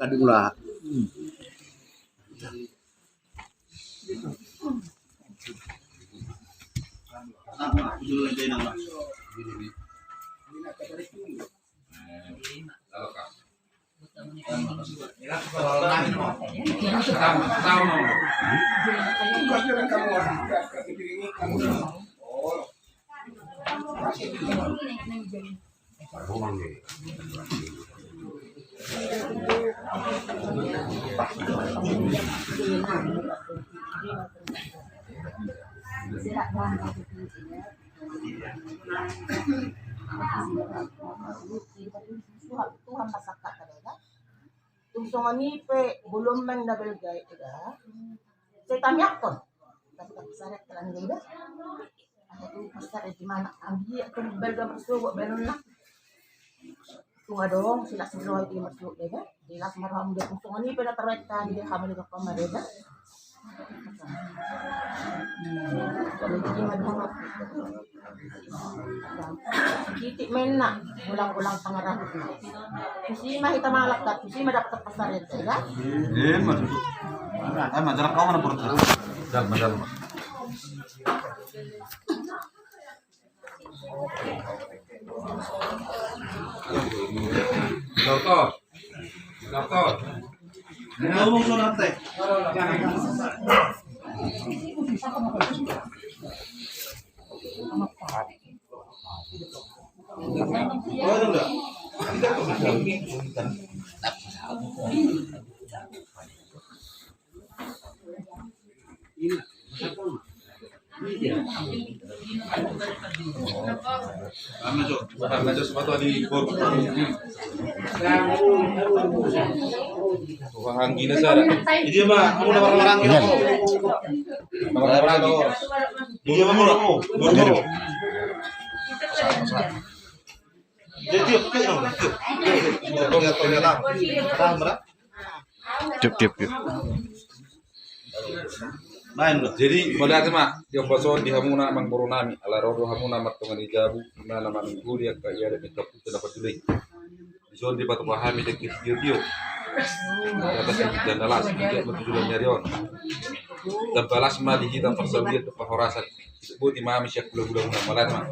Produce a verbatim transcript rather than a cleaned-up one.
Adung lah. Tuhan, Tuhan masangkap ka da. Tung songon i pe, bulung meng na balga i da. Sai tamiangkon. Tapi tak sadar terang da. Aha tu pasar di mana? Ambil tu balga marsogot baenonna. Tung adong silas ni roha i marsogot da. Jelas marham da tung songon i pe na tarbaen tadi da, hamu ni bapak ma da. Titik menna, ulang-ulang pangarahutna. Tusi ma hita mangalangka, tusi ma dapat pasareta, ya? Iya, Mas. Ah, majalah kau mana perut? Jal, majalah. Dokter. Dokter. Ngomong sunat teh. Jadi apa? Kamu nomor orang gitu. Nomor orang gitu. Jadi apa, Bro? Bro, Bro. Jadi, oke, oke. Tiup, tiup, tiup. Jadi, mauliate ma, di ombason di hamuna amangboru nami, ala ro do hamuna martonga ni jabu, na manungguli angka ia dan minta putih dapat dulu. Dison dipatupa hami dengke sitio-tio. Atas ni janda las, tidak bertujuan nyari on. Dan balas ma di hita parsaulian tu parhorasan. Boti ma hami siap gula-gula muna, mauliate ma.